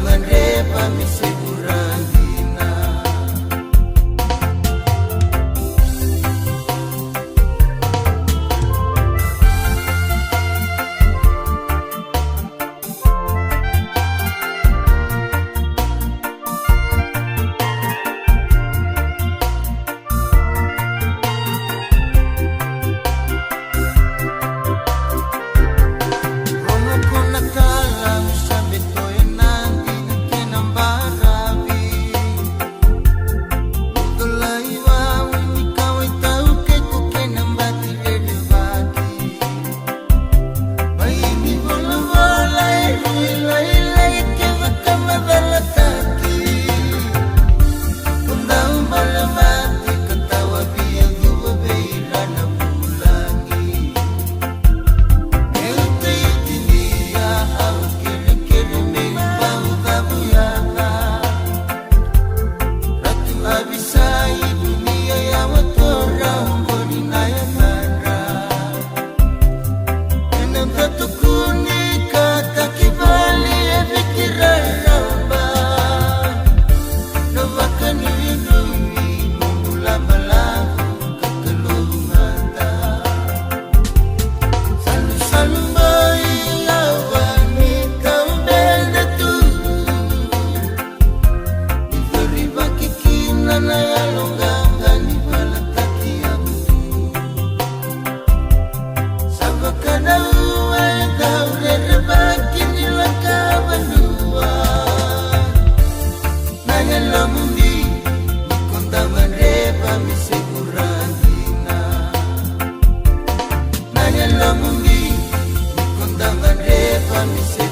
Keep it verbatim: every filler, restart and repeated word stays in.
Gadreva me se vura dina. Rogo ko na kala, sa beto e nadi na kena baravi. Mudo lai wawi ni kawai tau ke ko kena bati rerevaki. Mai ni volavola e rui lailai ke vakamacalataki. Ko dau malamati ka tawa via cuva vei ira na vulagi. Meu tei tinia au kerekere me bau cavu yaca. Ratu Avisai, vunia yawa tora, o boni na yacadra. Ena datukuni ka takivali e viki raraba. Na vakanuinui mo bula balavu ka kalougata. Salusalu mai yawa ni taubele tu. Ni cori vakikina na yaloqaqa ni valataki yavutu. Sa vakadaua e dau rerevaki ni laka vanua. Na yalomuni ni ko dau gadreva me se vura dina. Na yalomuni ni ko dau gadreva me se